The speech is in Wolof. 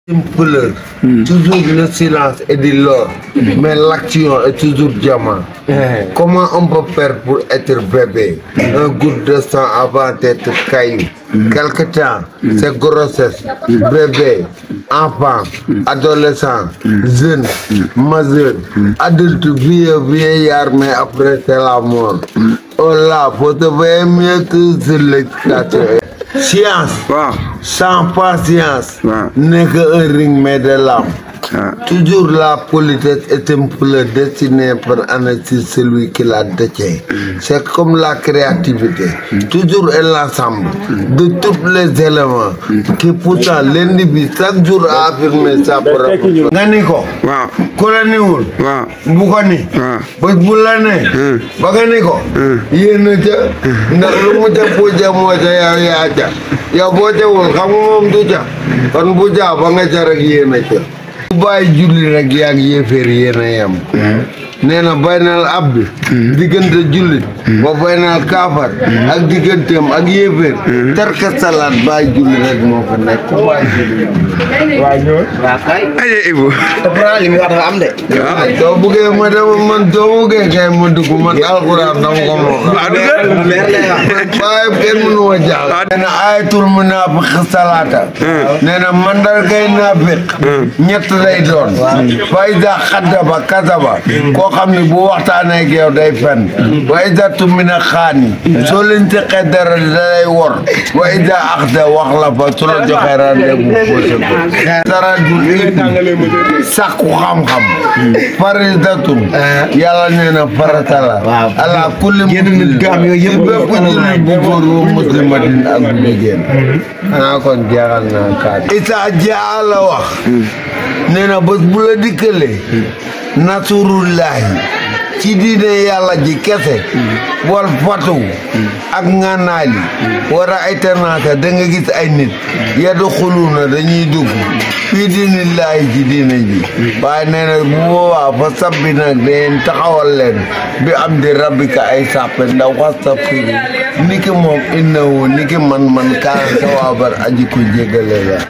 Simple, toujours le silence est de l'or, mais l'action est toujours diamant. Comment on peut faire pour être bébé? Un goutte de sang avant d'être caillou. Quelque temps, c'est grossesse, bébé, enfant, adolescent, jeune, majeur, adulte, vieillard, mais après c'est la mort. Oh là, faut te veiller mieux que sur l'excitation. Science, sans patience, n'est qu'un ring mais de l'âme. Toujours la politesse est un peu destinée pour anéantir celui qui la détient. C'est comme la créativité. Toujours l'ensemble de tous les éléments qui poussent l'individu chaque jour à affirmer sa propre. Ganiko, Kolaniwul, Bukani, Bulane, Baganiko, Yenja, Nalumuja Puja Moja Yaja, Yaboja will come home to Jam, on Buja, Bangajar Yenaja. Baay julli rek yaa ngi yéeféer yéen a yem nee na baynal abd diggante jullit ba baynal kaafar ak digganteem ak yéeféer tarka salaat baay julli rek moo fa nekk ku baay julli waa ñoo waa kay aye Ibu dafa li mi wax dafa am de soo buggee ma dama man soo buggee kay ma dugg man alxuraan dama ko moo xam baay kenn mënu ma jaaxal nee na ayatul munaafiq salaata nee na mandargay naafiq ñett lay doon fayda xaddaba kasaba koo xam ne bu waxtaanee ak yow day fen wa ida tumina xaani soo leen teqee dara dalay wor wa ida axda wax la fa su la joxee rendez-vous posé ko dara du sàkku xam-xam faridatun yàlla nee na farata la ala kulli muslim bépp jullit bu góor wa muslimatin ak bu jigéen xanaa kon jeexal naa kaat isa jaa la wax nee na bés bu la dikkalee nasurullahi ci diine yàlla ji kese wal fatu ak nganaali wara ay ternaata da nga gis ay nit yaddu xuluna dañuy dugg fii diinillaahi ci diine ji waaye nee na bu boobaa fa sabbi nag dangeen taxawal leen bi am di rabbika ay sàppe ndaw xastafiri niki moom innahu niki man kaan sawaabar aji ko jégale la